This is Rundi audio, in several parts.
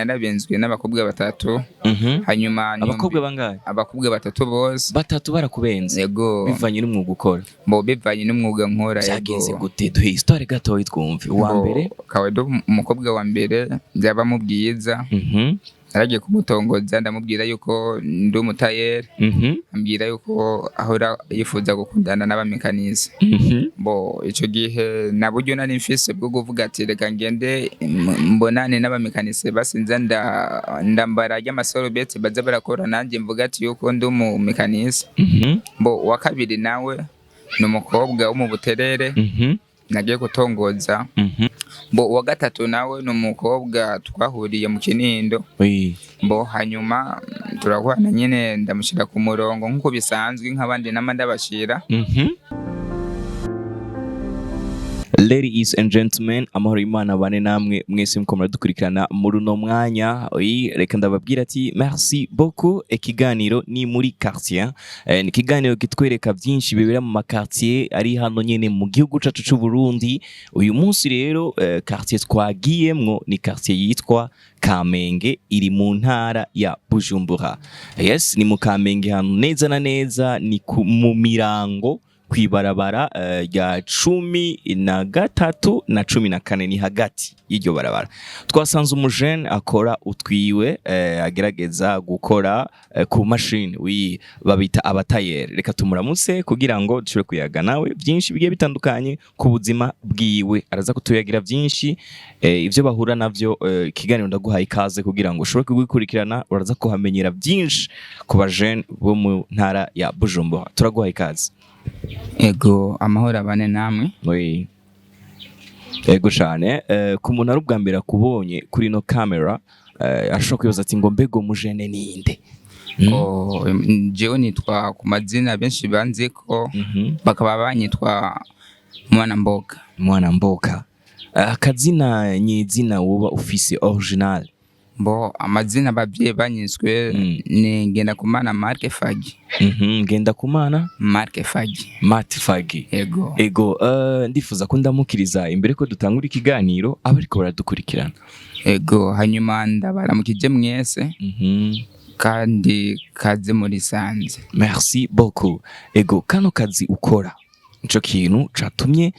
Narabenzwe n'abakobwa batatu. Hanyuma Abakobwa bangahe? Abakobwa batatu bose. Batatu barakubenze? Yego. Bivanye n'umwuga ukora? Bo, bivanye n'umwuga nkora, yego. Byagenze gute? Duhe histoire gatoyi twumve. Uwa Bo, mbere? Kawedo, umukobwa wa mbere byaba mu bwiza. Naragiye kumutongoza, ndamubwira yuko ndi umutayeri. Ambwira yuko ahora yifuza gukundana n'abamekanisi. Bo, ico gihe na buryo nari mfise bwo kuvuga ati reka ngende mbonane n'abamekanisi, basinza ndambara ry'amasorobeti baza barakora, nanjye mvuga ati yuko ndi umumekanisi. Bo, uwa kabiri nawe ni umukobwa wo mu Buterere nagiye gutongoza. Bo, uwa gatatu nawe ni umukobwa twahuriye mu Kinindo. Bo, hanyuma turahwana nyine, ndamushyira ku murongo nk'uko bisanzwe nk'abandi nama ndabashira. Ladies and gentlemen, amahoro y'Imana bane namwe mwese muko muradukurikirana muri uno mwanya. Oui, reka ndababwira ati merci beaucoup. Ikiganiro ni muri quartier. Ni ikiganiro kitwereka byinshi bibera mu maquartier ari hano nyene mu gihugu cacu c'u Burundi. Uyu munsi rero quartier twagiyemwo ni quartier yitwa Kamenge, iri mu ntara ya Bujumbura. Yes, ni mu Kamenge hano neza na neza ni mu Mirango, kwibarabara rya 13 na 14, ni hagati y'iryo barabara. Twasanze umujene akora utwiwe, agerageza gukora ku mashini, wi babita abatayeri. Reka tumuramutse kugira ngo dushobore kuyaga nawe byinshi bigiye bitandukanye ku buzima bwiwe. Araza kutuyagira byinshi, ibyo bahura navyo. Ikiganiro ndaguhaye ikaze kugira ngo ushobore kugikurikirana, uraza kuhamenyera byinshi ku bajene bo mu ntara ya Bujumbura. Turaguhaye ikaze. Ego, amahoro abane namwe. Oui. Ego cane. Ku muntu ari ubwa mbere akubonye kuri ino camera, ashobora kwibaza ati ngo mbega umujene ninde? Oh, jewe nitwa ku mazina benshi banzi ko bakaba banyitwa Mwana Mboga. Mwana Mboga. Akazina nyizina woba ufise original? Bo, amazina abavyeyi banyiswe ni Ngendakumana Mark Fagi. Ngendakumana Mark Fagi. Mat Fagi. Ego. Ego, ndifuza ko ndamukiriza imbere ko dutangura ikiganiro abariko baradukurikirana. Ego, hanyuma ndabaramukije mwese kandi kaze muri sanze. Merci beaucoup. Ego, kano kazi ukora nico kintu catumye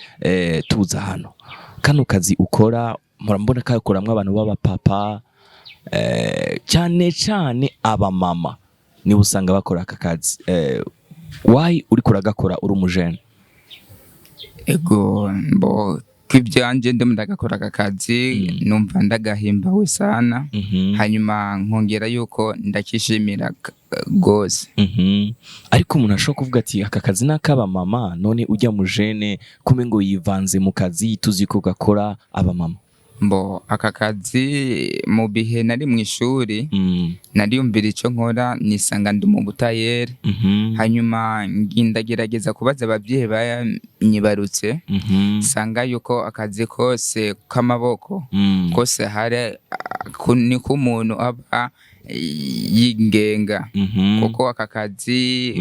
tuza hano. Kano kazi ukora murambona kakoramwo abantu b'abapapa, cyane cyane abamama nibo usanga bakora aka kazi. Why uriko uragakora uri umujene? Ego, mbo k'ivyanje ndimo ndagakora aka kazi, numva ndagahimbawe sana. Hanyuma nkongera yuko ndakishimira gose. Ariko umuntu ashobora kuvuga ati aka kazi ni ak'abamama, none ujya mujene kume ngo yivanze mu kazi tuzi ko gakora abamama? Mbo, aka kazi mu bihe nari mu ishuri nariyumvira ico nkora, nisanga ndi mu butayeri. Hanyuma ndagerageza kubaza abavyeyi banyibarutse, sanga yuko akazi kose k'amaboko kose hari niko umuntu aba yigenga, kuko aka kazi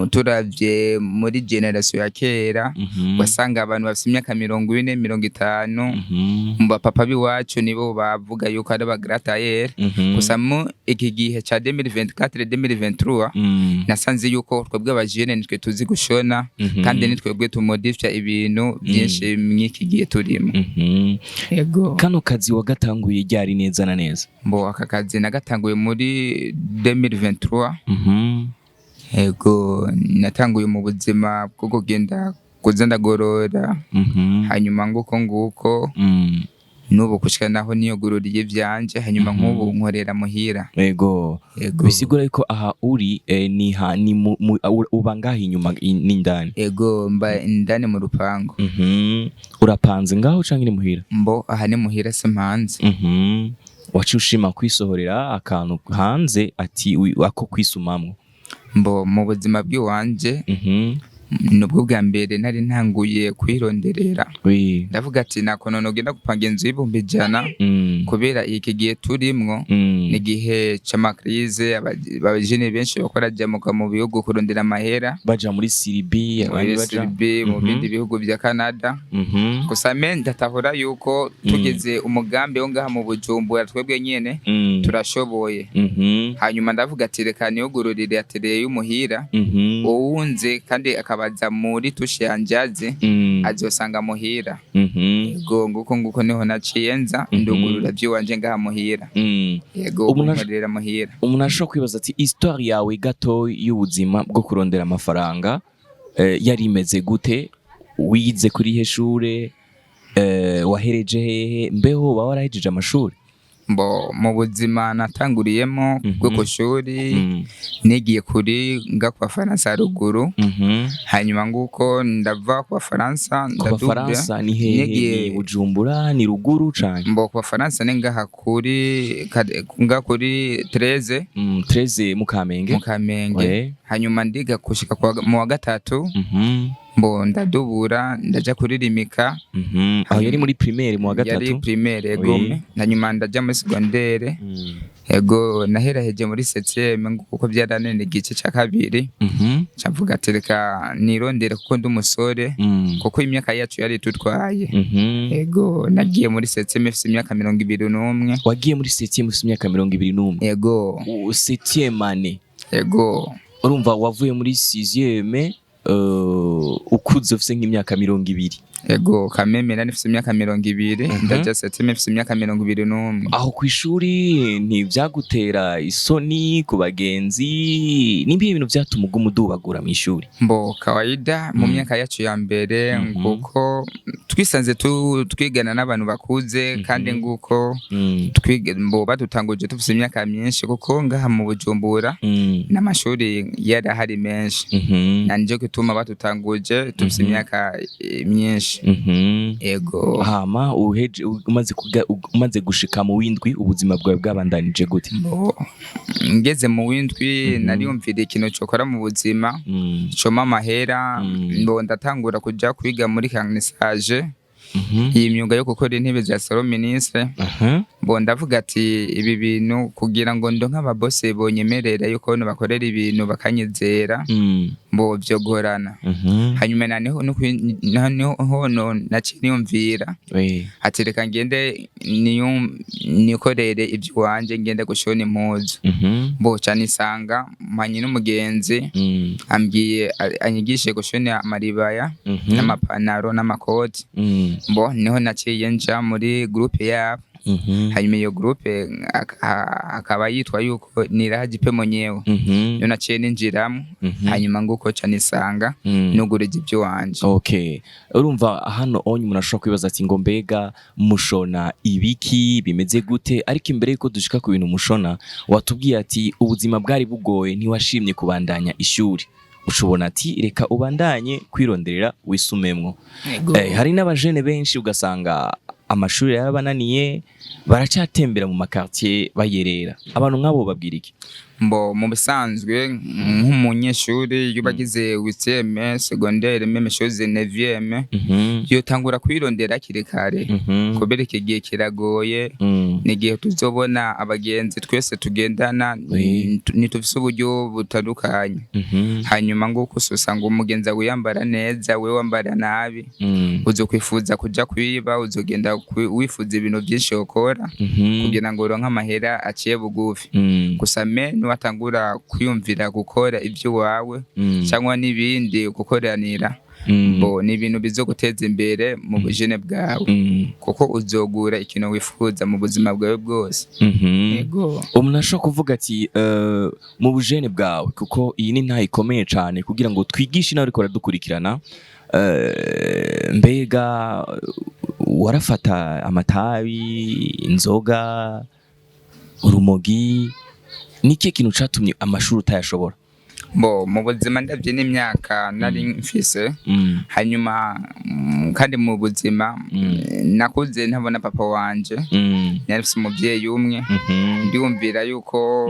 turavye muri génération ya kera, wasanga abantu bafise imyaka 40, 50, mu bapapa b'iwacu nibo bavuga yuko ari abagratayeri. Gusa mu iki gihe ca 2024, 2023, nasanze yuko twebwe abajene nitwe tuzi gushona kandi ni twebwe tumodifya ibintu byinshi mw'iki gihe turimo. Yego. Kano kazi wagatanguye ryari neza na neza? Mbo, aka kazi nagatanguye muri 2023. Yego, natanguye mu buzima bwo kugenda kuza ndagorora. Hanyuma nguko nguko n'ubu gushika naho niyugururiye ivyanje, hanyuma nk'ubu nkorera muhira. Ego. Yego. Bisigura yuko aha uri ni ha ni uba ngaha inyuma n'indani? Ego, mba indani mu rupangu. Urapanze ngaho canke ni muhira? Mbo, aha ni muhira, simpanze. Waciye ushima kwisohorera akantu hanze ati ako kwisumamwo? Mbo, mu buzima bw'iwanje nubwo bwa mbere nari ntanguye kwironderera. Ndavuga ati nakono nogenda gupanga inzu y'100,000. Kubera iki gihe turimwo ni igihe c'ama crises, abajene benshi bakora jamuka mu bihugu kurondera amahera. Baja muri Serbie, abandi muri baja Serbie, mu bindi bihugu vya Canada. Gusa me ndatahura yuko tugeze umugambi wo ngaha mu Bujumbura, twebwe nyene turashoboye. Hanyuma ndavuga ati reka niyugururire atelier y'umuhira, uwunze kandi akabaza muri touche yanje aze azosanga muhira. Yego, nguko niho naciye nza ndugurura vy'iwanje ngaha muhira. Yego, nkorera muhira. Umuntu ashobora kwibaza ati histoire yawe gato y'ubuzima bwo kurondera amafaranga yari imeze gute? Wize kuri ihe shure? Wahereje hehe? Mbeho uba warahejeje amashuri? Mbo mu buzima natanguriyemo bwo kw'ishuri, nigiye kuri nga kwa Faransa haruguru. Hanyuma nguko ndava kwa Faransa, Ku ndadubya. Bafaransa ni hehe? Nigiye Ni Bujumbura, ni ruguru cane? Mbo kwa Faransa ni ngaha kuri nga kuri 13. 13 mu Kamenge. Mu Kamenge. Hanyuma ndiga gushika mu wa gatatu. Mbo ndadubura, ndaja kuririmika. Aho yari muri primaire mu wa Yari gatatu? primaire, ego. Hanyuma ndaja muri secondaire. Ego, naheraheje muri septième kuko byaranene igice ca kabiri. Cavuga ati reka nirondere kuko ndi umusore, kuko imyaka yacu yari itutwaye. Ego, nagiye muri septième mfise imyaka 21. Wagiye muri septième ufise imyaka 21? Ego. Septième année? Ego. Urumva wavuye muri sixième ukuze ufise nk'imyaka 20. Ego, kameme nari mfise imyaka 20, ndaja septième mfise imyaka 21. Aho ku ishuri ntivyagutera isoni ku bagenzi? Nimba ibintu vyatuma uguma udubagura mw'ishuri? Mbo kawaida mu myaka yacu ya mbere, nguko twisanze twigana n'abantu bakuze, kandi nguko mbo badutanguje dufise imyaka myinshi, kuko ngaha mu Bujumbura n'amashuri yari ahari menshi, nanje gituma badutanguje dufise imyaka myinshi. Ego. Hama uheje, umaze gushika mu windwi, ubuzima bwawe bwabandanije gute? Mbo ngeze mu windwi nariyumvira ikintu cokora mu buzima coma amahera. Mbo ndatangura kuja kwiga muri garnissage, iyi myuga yo gukora intebe za salon ministre. Mbo ndavuga ati ibi bintu kugira ngo ndonke ababose bonyemerera yuko bakorera ibintu bakanyizera, mbo vyogorana. Hanyuma naneho noneho no naciye niyumvira ati reka ngende nikorere ivy'iwanje, ngende gushona impuzu. Mbo ca nisanga mpanye n'umugenzi, ambwiye anyigishe gushona amaribaya n'amapantaro n'amakoti. Mbo niho naciye nja muri groupe yabo. Hanyuma iyo groupe akaba yitwa yuko nirahajipe mwenyewe. Niyo naciye ninjiramo. Hanyuma nguko ca nisanga nugurije ivy'iwanje. Okay, urumva hano onye umuntu ashobora kwibaza ati ngo mbega mushona ibiki, bimeze gute? Ariko imbere yuko dushika ku bintu mushona, watubwiye ati ubuzima bwari bugoye, ntiwashimye kubandanya ishuri, ushobona ati reka ubandanye kwironderera wisumemwo. Hari n'abajene benshi ugasanga amashuri yarabananiye, baracatembera mu ma quartier bayerera. Abantu nk'abo babwira iki? Mbo mu bisanzwe nk'umunyeshuri iyo bagize huitième secondaire, même chose neuvième, yotangura kwirondera hakiri kare, kubera iki gihe kiragoye. Ni igihe tuzobona abagenzi twese tugendana ntitufise uburyo butandukanye. Hanyuma nguko usanga umugenzi awe yambara neza, wewe wambara nabi, uzokwifuza kuja kwiba, uzogenda wifuza ibintu vyinshi wokora kugira ngo uronke amahera aciye bugufi. Gusa me niwatangura kwiyumvira gukora ivy'iwawe cyangwa n'ibindi gukoranira, bo ni ibintu bizoguteza imbere mu bujene bwawe, kuko uzogura ikintu wifuza mu buzima bwawe bwose. Yego. Umuntu ashobora kuvuga ati mu bujene bwawe, kuko iyi ni ntayo ikomeye cyane kugira ngo twigishe nawe ariko baradukurikirana, mbega warafata amatabi, inzoga, urumogi? Ni ikihe kintu catumye amashuri utayashobora? Bo mu buzima ndavye n'imyaka nari mfise, hanyuma Kandi mu buzima nakuze ntabona papa wanje, nari mfise umuvyeyi umwe. Ndiyumvira yuko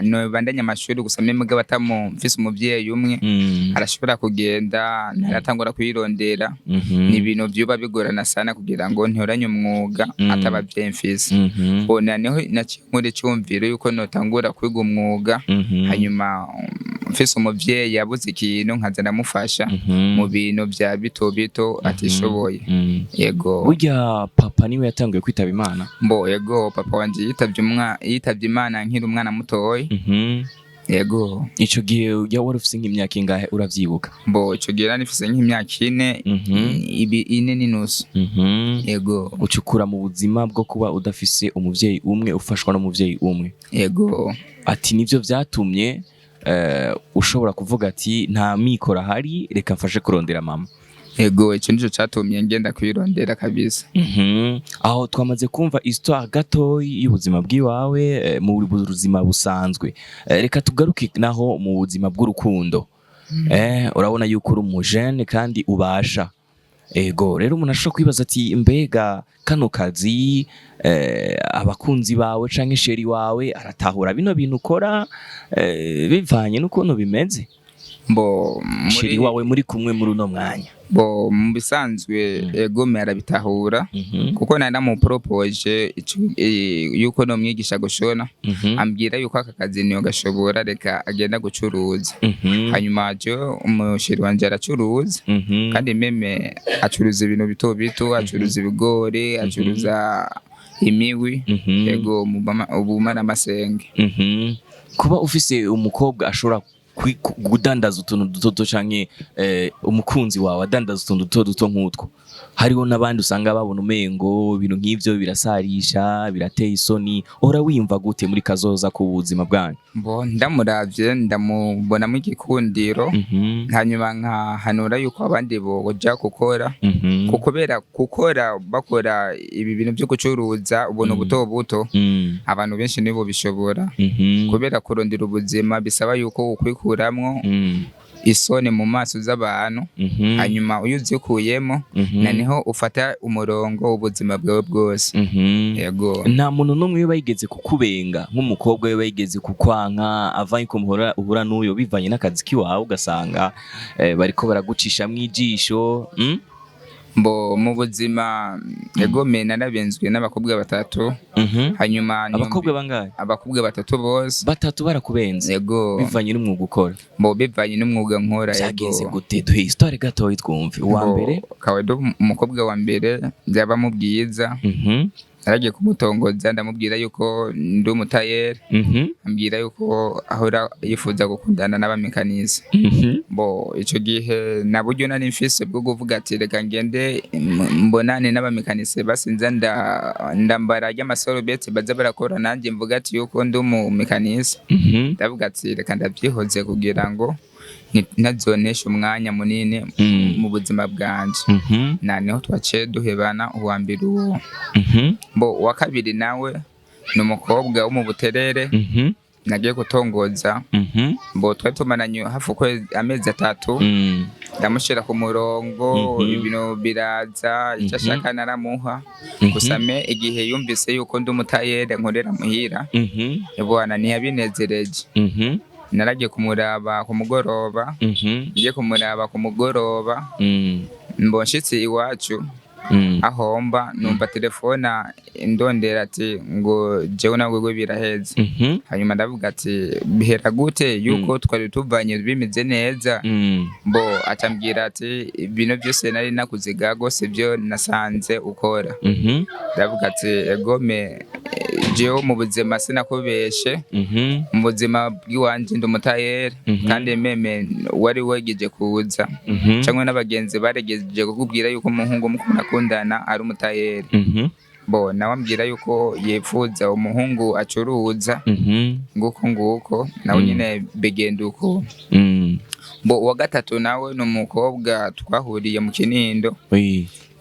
nobandanya amashuri gusa, mugabo atamu mfise umuvyeyi umwe arashobora kugenda ntaratangura kuyirondera. Ni ibintu vyuba bigorana sana kugira ngo ntoranye umwuga atabavyeyi mfise. Bona niho naciye nkora icumviro yuko notangura kwiga umwuga, hanyuma mfise umuvyeyi yabuze ikintu nkaza ndamufasha mu bintu vya bito bito atishoboye. Yego. Burya papa niwe yatanguye kwitaba Imana? Mbo yego, papa wanje yitavye Imana nkiri umwana mutoyi. Yego. Ico gihe wari ufise nk'imyaka ingahe, uravyibuka? Mbo ico gihe nari mfise nk'imyaka 4, ibi 4.5. Yego. Ucukura mu buzima bwo kuba udafise umuvyeyi umwe, ufashwa n'umuvyeyi umwe. Yego. Ati nivyo vyatumye ushobora kuvuga ati nta mikoro ahari, reka mfashe kurondera mama. Yego, ico nico catumye ngenda kwirondera kabisa. Aho twamaze kumva histoire gatoyi y'ubuzima bw'iwawe mu buzima busanzwe. Reka tugaruke naho mu buzima bw'urukundo. Urabona yuko uri umujene kandi ubasha. Ego, rero umuntu ashobora kwibaza ati mbega kano kazi, abakunzi bawe canke chéri wawe aratahura bino bintu ukora, bivanye n'ukuntu bimeze? Mbo Chéri wawe muri kumwe muri uno mwanya. Bo mu bisanzwe egome arabitahura, kuko nari namupropoje yuko nomwigisha gushona, ambwira yuko aka kazi niyo gashobora, reka agenda gucuruza. Hanyuma je umu chéri wanje aracuruza, kandi même acuruza ibintu bito bito, acuruza ibigori, acuruza imiwi. Yego, ubumara amasenge. Kuba ufise umukobwa ashobora kudandaza utuntu duto duto canke umukunzi wawe adandaza utuntu duto duto nk'utwo, hariho n'abandi usanga babona umengo ibintu nk'ivyo birasarisha, birateye isoni. Ora wiyumva gute muri kazoza k'ubuzima bwanyu? Mbo ndamuravye ndamubonamo igikundiro, hanyuma nkahanura yuko abandi boja gukora, kubera gukora bakora ibi bintu byo gucuruza ubuntu buto buto, abantu benshi nibo bishobora, kubera kurondera ubuzima bisaba yuko ukwikuramwo isoni mu maso z'abantu. Hanyuma iyo uzikuyemo, na niho ufata umurongo w'ubuzima bwawe bwose. Yego. Nta muntu n'umwe yoba yigeze kukubenga, nk'umukobwa yoba yigeze kukwanka avanye ko muhora uhura n'uyo bivanye n'akazi kiwawe, ugasanga bariko baragucishamwo ijisho? Mbo mu buzima egome narabenzwe n'abakobwa batatu. Hanyuma Abakobwa bangahe? Abakobwa batatu bose. Batatu barakubenze? Yego. Bivanye n'umwuga ukora? Mbo bivanye n'umwuga nkora, yego. Byagenze gute? Duhe histoire gatoyi twumve. Uwa Mbo, mbere? Kawaida umukobwa wa mbere byaba mubwiza, naragiye kumutongoza, ndamubwira yuko ndi umutayeri, ambwira yuko ahora yifuza gukundana n'abamekanisi. Bo ico gihe na buryo nari mfise bwo kuvuga ati reka ngende mbonane n'abamekanisi, basinza ndambara ry'amasorobeti baza barakora, nanjye mvuga ati yuko ndi umumekanisi. Ndavuga ati reka ndavyihoze kugira ngo ntazonesha umwanya munini mu buzima bwanje. Na niho twaciye duhebana uwa mbere uwo. Bo uwa kabiri nawe ni umukobwa wo mu Buterere, nagiye gutongoza. Bo twari tumaranye hafi ukwezi, amezi 3. Ndamushyira ku murongo, ibintu biraza, icyo ashaka naramuha. Gusa me igihe yumvise yuko ndi umutayere nkorera muhira, bwana ntiyabinezereje. Naragiye kumuraba ku mugoroba, ngiye kumuraba ku mugoroba, mbo nshitse iwacu ahomba numva telefona indondera ati ngo jewe nawe gwe biraheze. Hanyuma ndavuga ati bihera gute yuko twari tuvanye bimeze neza? Bo acambwira ati ibintu byose nari nakuziga gose byo nasanze ukora. Ndavuga ati egome jewe mu buzima sinakubeshe, mu buzima bw'iwanje ndi umutayeri, kandi même wari wegeje kuza cyangwa n'abagenzi baregeje kukubwira yuko umuhungu mukundana ari umutayeri. Bo nawe ambwira yuko yipfuza umuhungu acuruza. Nguko nguko nawe nyine bigenda uko. Bo uwa gatatu nawe ni umukobwa twahuriye mu Kinindo.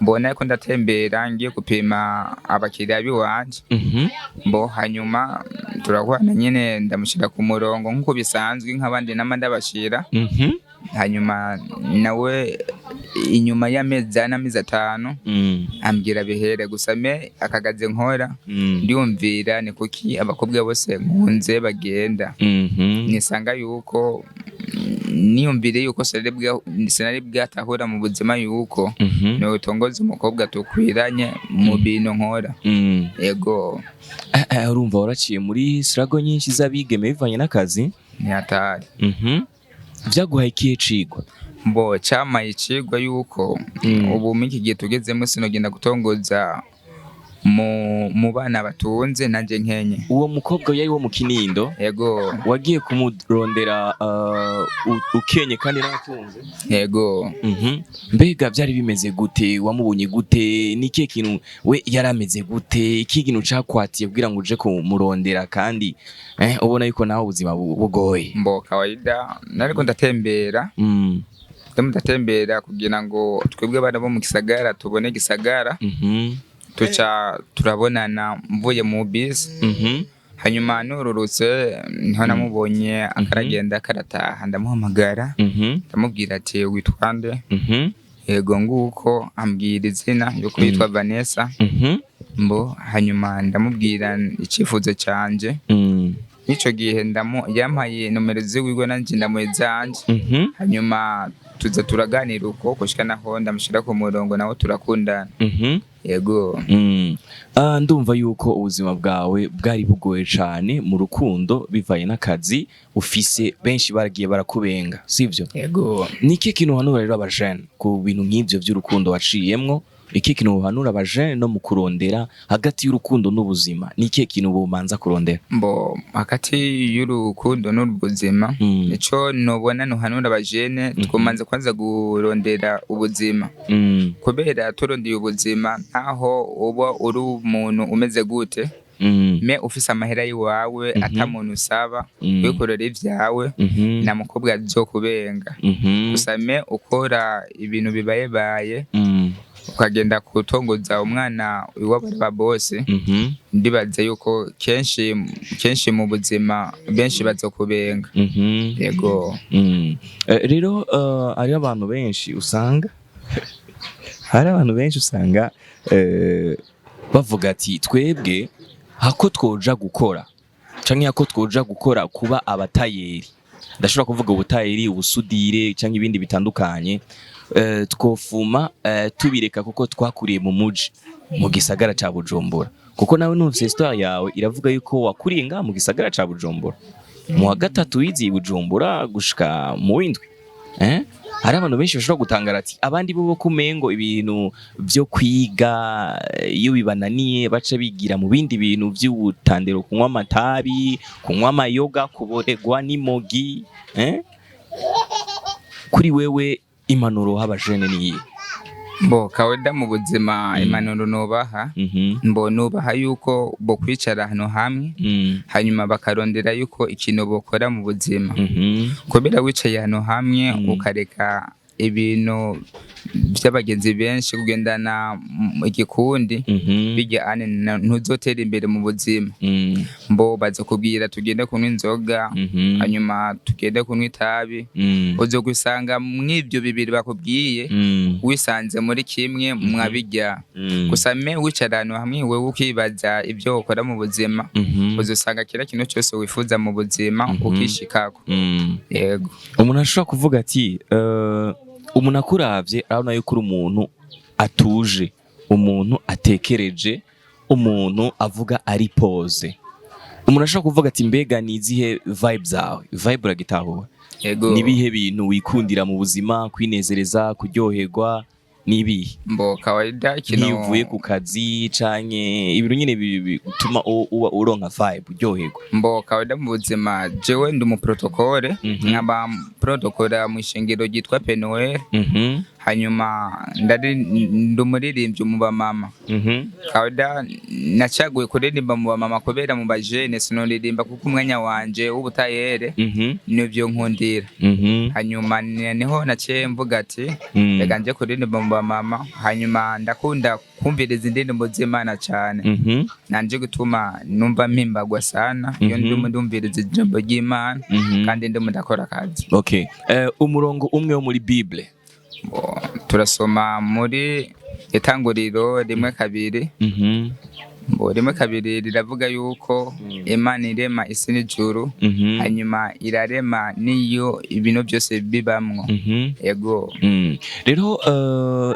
Mbona ko ndatembera ngiye gupima abakiriya biwanje. Mbo hanyuma turahwana nyine, ndamushyira ku murongo nk'uko bisanzwe nk'abandi nama ndabashira. Hanyuma nawe Inyuma y'amezi 4, amezi 5, ambwira bihere. Gusa mais akagaze nkora, ndiyumvira ni kuki abakobwa bose nkunze bagenda. Nisanga yuko niyumvire yuko sinari bwatahura mu buzima yuko notongoza umukobwa tukwiranye mu bintu nkora. Yego. Urumva waraciye muri struggle nyinshi z'abigeme bivanye n'akazi. Ni hatari. Vyaguhaye ikihe cigwa? Mbo camaye icigwa yuko ubu muri iki gihe tugezemo sinogenda gutongoza mu bana batunze nanje nkenye. Uwo mukobwa yari wo mu Kinindo? Yego. Wagiye kumurondera ukenye kandi n'abatunze? Yego. Mbega byari bimeze gute? Wamubonye gute? Ni ikihe kintu, we yari ameze gute? Ikihe kintu cakwatiye kugira ngo uje kumurondera kandi ubona yuko nawe ubuzima bugoye? Mbo kawaida nariko ndatembera, ndimo ndatembera kugira ngo twebwe abana bo mu gisagara tubone gisagara. Tuca turabonana mvuye mu bisi. Hanyuma nururutse niho namubonye akaragenda karataha, ndamuhamagara, ndamubwira ati: "Witwa nde?" Yego, nguko ambwira izina yuko yitwa Vanessa. Mbo hanyuma ndamubwira icyifuzo canje. N'ico gihe ndamu yampaye nomero ziwiwe, nanje ndamuha izanje. Hanyuma tuza turaganira uko gushika naho ndamushira ku murongo, nawe turakundana. Yego. Ah, ndumva yuko ubuzima bwawe bwari bugoye cane mu rukundo bivanye n'akazi ufise, benshi baragiye barakubenga, sivyo? Yego. Ni ikihe kintu uhanura rero abajene ku bintu nk'ivyo vy'urukundo waciyemwo? Ikihe kintu uhanura abajene no mu kurondera, hagati y'urukundo n'ubuzima, ni ikihe kintu bomanza kurondera? Mbo hagati y'urukundo n'ubuzima, nico nobona nohanura abajene, twomanza kwanza kurondera ubuzima, kubera turondeye ubuzima, ntaho uba uri umuntu umeze gute, mais ufise amahera yiwawe, ata muntu usaba, wikorera ivyawe, nta mukobwa azokubenga. Gusa mais ukora ibintu bibayebaye, ukagenda kutongoza umwana iwabo ba bose, ndibaza yuko kenshi kenshi mu buzima benshi bazokubenga. Yego. Rero hariho abantu benshi usanga bavuga ati: "Twebwe hako twoja gukora canke hako twoja gukora kuba abatayeri," ndashobora kuvuga ubutayeri, ubusudire canke ibindi bitandukanye, twofuma tubireka kuko twakuriye mu muji, mu gisagara ca Bujumbura. Kuko nawe numvise histoire yawe iravuga yuko wakuriye ngaha mu gisagara ca Bujumbura, mu wa gatatu wiziye i Bujumbura gushika mu w'indwi. Hari abantu benshi bashobora gutangara ati: "Abandi bo kumengo ibintu vyo kwiga iyo bibananiye baca bigira mu bindi bintu vy'ubutandero, kunywa amatabi, kunywa amayoga, kuboregwa n'imogi." Kuri wewe impanuro w'abajene niyi? Mbo kawaida mu buzima, impanuro nubaha, mbo nubaha yuko bo kwicara ahantu hamwe, hanyuma bakarondera yuko ikintu bokora mu buzima, kubera wicaye ahantu hamwe, ukareka ibintu by'abagenzi benshi, kugendana mu igikundi bijya ane, ntuzotera imbere mu buzima. Mbo baza kubwira tugende kunywa inzoga, hanyuma tugende kunywa itabi, uzogusanga mw'ibyo bibiri bakubwiye, wisanze muri kimwe mwabijya. Gusa mais wicara ahantu hamwe wewe ukibaza ibyo ukora mu buzima, uzosanga kila kintu cyose wifuza mu buzima ukishikako. Yego. Umuntu ashobora kuvuga ati umuntu akuravye arabona yuko uri umuntu atuje, umuntu atekereje, umuntu avuga ari posé. Umuntu ashobora kuvuga ati: "Mbega ni izihe vibe zawe?" Vibe uragitahura? Yego. Nibihe bintu wikundira mu buzima, kwinezereza, kuryoherwa, nibihe? Mbo kawaida ikintu Nk'iyo uvuye ku kazi canke ibintu nyine bituma uba uronka vibe, uryoherwa. Mbo kawaida mu buzima, jewe ndi umu protocole, nkaba protocole mu ishengero ryitwa Penuel. Hanyuma ndari ndi umuririmbyi mu bamama. Kawaida nacaguye kuririmba mu bamama kubera mu bajene sinoririmba, kuko umwanya wanje w'ubutayere nivyo nkundira. Hanyuma niho naciye mvuga ati: "Reka nje kuririmba mu bamama." Hanyuma ndakunda kumviriza indirimbo z'Imana cyane, nanje gutuma numva mpimbagwa sana iyo ndimo ndumviriza ijambo ry'Imana kandi ndimo ndakora akazi. Okay. Umurongo umwe wo muri Bible. Bo, turasoma muri Itanguriro 1:2. Bo, 1:2 riravuga yuko Imana irema isi n'ijuru, hanyuma irarema n'iyo ibintu byose bibamwo. Yego. Rero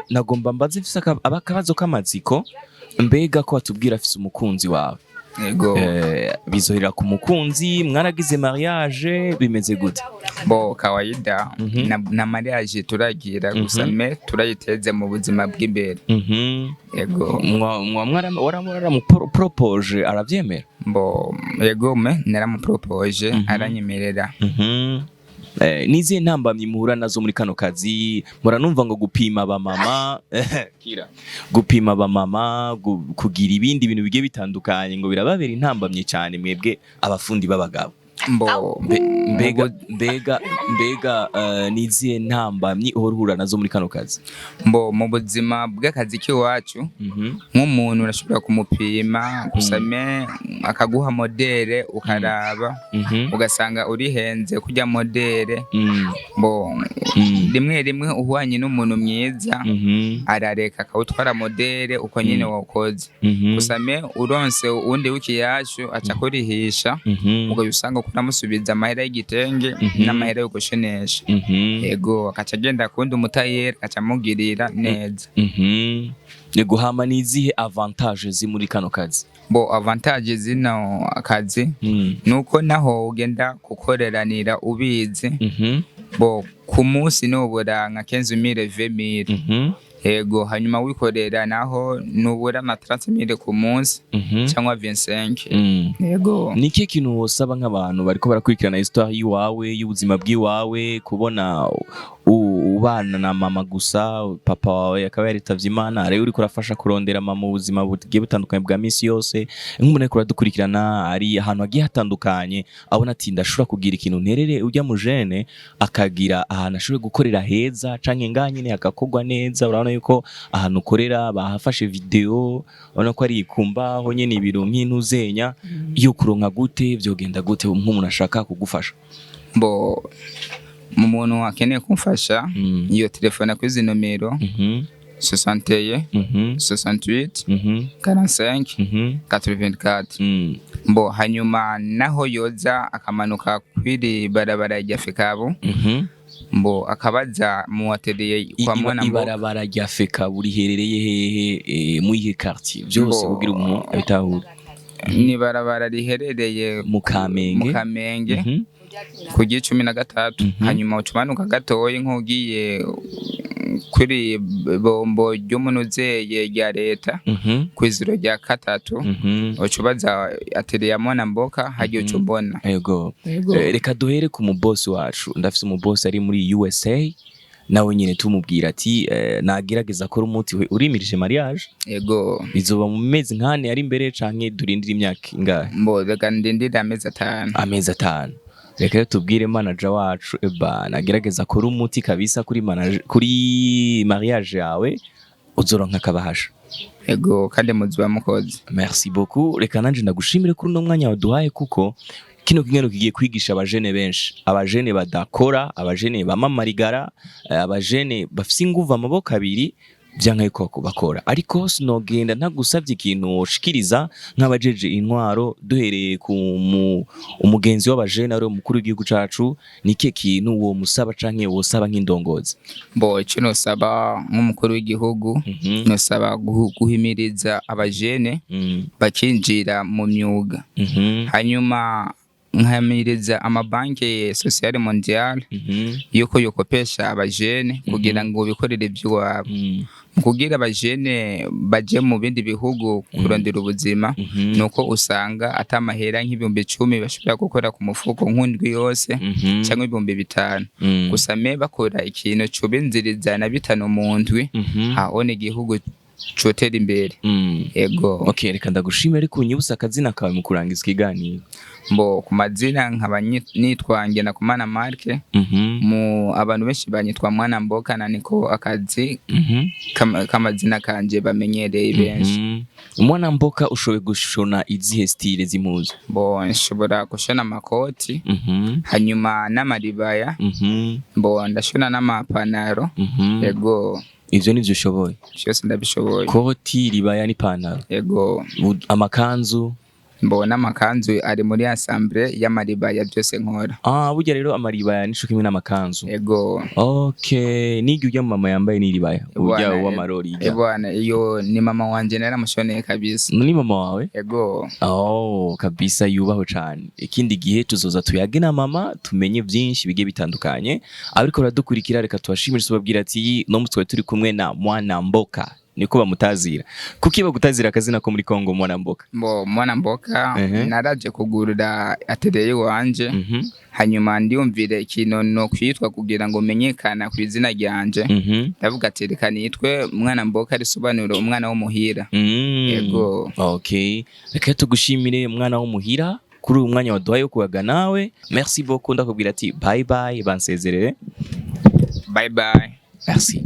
nagomba mbaze, mfise akabazo k'amatsiko. Mbega ko watubwira afise umukunzi wawe, Yego. Bizohera ku mukunzi? Mwaragize mariage? Bimeze gute? Bo, kawaida, na mariage turagira gusa, mais turayiteze mu buzima bw'imbere. Yego. Waramupropoje aravyemera? Bo, yego, mais naramupropoje, aranyemerera. Nizihe ntambamyi muhura nazo muri kano kazi? Muranumva ngo gupima abamama, kira gupima abamama, kugira ibindi bintu bigiye bitandukanye, ngo birababera intambamyi cyane mwebwe abafundi b'abagabo. Mbo Mbega nizihe ntambamyi uhora uhura nazo muri kano kazi? Mbo, mu buzima bw'akazi k'iwacu, nk'umuntu urashobora kumupima gusa, mais akaguha modèle, ukaraba, ugasanga urihenze kurya modèle. Mbo, rimwe rimwe uhwanye n'umuntu mwiza, arareka akawutwara modèle uko nyine wakoze. Gusa mais uronse uwundi w'ikiyashu, aca kurihisha, ugaca usanga kuramusubiza amahera y'igitenge n'amahera yo gushenesha. Yego, akaca agenda kuwundi umutayeri, akaca amugirira neza. Yego, hama ni izihe avantage ziri muri kano kazi? Bo, avantage zino akazi nuko naho ugenda gukoreranira ubizi, bo, ku munsi nubura nka 15 000, 20 000. Yego, hanyuma wikorera naho nubura na 30 000 ku munsi cyangwa 25. Yego. Ni ikihe kintu wosaba nk'abantu bariko barakurikirana histoire y'iwawe, y'ubuzima bw'iwawe, kubona ubana na mama gusa, papa wawe akaba yaritavye Imana, rero uriko urafasha kurondera mama mu buzima bugiye butandukanye bwa misi yose? Nk'umuntu ariko uradukurikirana ari ahantu hagiye hatandukanye, abona ati ndashobora kugira ikintu nterere ujya mu jene, akagira ahantu ashobora gukorera heza, canke ngaha nyene hagakorwa neza. Urabona yuko ahantu ukorera bahafashe video, urabona ko ari ku mbaho nyene, ibiro nk'intuzenya iyo kuronka gute, vyogenda gute nk'umuntu ashaka kugufasha? Bo, mu muntu akeneye kumfasha, iyo telefone kuri izi nomero: 61 68 45 84. Mbo, hanyuma naho yoza akamanuka kwiri barabara rya Fekabu, mbo, akabaza mu atelier kwa Mwana Mboka. Ibarabara rya Fekabu riherereye hehe, muyihe quartier, byose, Mbo, kugira umuntu abitahure? Ni barabara riherereye mu Kamenge. Mu Kamenge, ku 13. Hanyuma ucumanuka gatoyi nk'ugiye kuri bombo ry'umunuzeye rya leta, kw'iziro rya katatu, ucubaza atelier ya Mwana Mboka, hagiye uca umbona. Yego. Yego. Reka duhere ku mubosi wacu. Ndafise umubosi ari muri USA, nawe nyine tumubwira ati nagerageza akora umuti we urimirije mariage. Yego. Bizoba mu mezi nkane ari imbere, canke durindire imyaka ingahe? Mbo, reka ndindire amezi 5. Amezi 5. Reka rero tubwire manager wacu, eba nagerageza akora umuti kabisa kuri manager, kuri mariage yawe uzoronka akabahasha. Yego, kandi muzuba mukoze. Merci beaucoup. Reka nanje ndagushimire kuri uno mwanya waduhaye, kuko kino kiganiro kigiye kwigisha abajene benshi, abajene badakora, abajene bamamarigara, abajene bafise inguvu, amaboko abiri, vyanka yuko bakora. Ariko sinogenda ntagusavye ikintu woshikiriza nk'abajeje intwaro, duhereye ku umugenzi w'abajene ari umukuru w'igihugu cacu. Ni ikihe kintu wo musaba canke wosaba nk'indongozi? Mbo, ico nosaba nk'umukuru w'igihugu, nosaba guhimiriza abajene bakinjira mu myuga, hanyuma nkamiriza amabanki sociale mondiale yuko yokopesha abajene kugira ngo bikorere ivy'iwabo. Mu kugira abajene baje mu bindi bihugu kurondera ubuzima, nuko usanga atamahera nk'10 000 bashobora gukora ku mufuko nk'undwi yose, cyangwa 5000. Gusa mais bakora ikintu cobinziriza na 5 mu ndwi, aho igihugu. Cotera imbere. Ego. Okay, reka ndagushimire, ariko unyibutse akazina kawe mu kurangiza ikiganiro. Mbo ku mazina nkaba nitwa Ngendakumana Mark. Mu abantu benshi banyitwa Mwana Mboka, na niko akazi k'amazina kanje bamenyereye benshi. Mwana Mboka, ushoboye gushona izihe style z'impuzu? Mbo nshobora gushona amakoti, hanyuma n'amaribaya. Mbo ndashona n'amapantaro. Ego. Ivyo nivyo ushoboye? Byose ndabishoboye. Koti, ribaya n'ipantaro? Ego. Amakanzu? Mbo n'amakanzu ari muri ensemble y'amaribaya, byose nkora. Ah, burya rero amaribaya nico kimwe n'amakanzu? Ego. Okay, niryo urya mama yambaye n'iribaya urya? Bwana, w'amarori irya? Bwana, iyo ni mama wanje, naramushoneye kabisa. Ni mama wawe? Ego. Oh, kabisa, yubaho cane. Ikindi gihe tuzoza tuyage na mama, tumenye byinshi bigiye bitandukanye. Ariko baradukurikira, reka tubashimire, tubabwira ati no twari turi kumwe na Mwana Mboka, niko bamutazira. Kuki bagutazira akazina ko muri Kongo Mwana Mboka? Mbo Mwana Mboka, naraje kugurura atelier iwanje, hanyuma ndiyumvire ikintu no kwitwa kugira ngo menyekana ku izina ryanje. Ndavuga ati reka nitwe Mwana Mboka, risobanura umwana w'umuhira. Yego. Okay, reka tugushimire mwana w'umuhira kuri uyu mwanya waduhaye wo kuyaga nawe. Merci beaucoup, ndakubwira ati bye bye, bansezerere. Bye bye. Merci.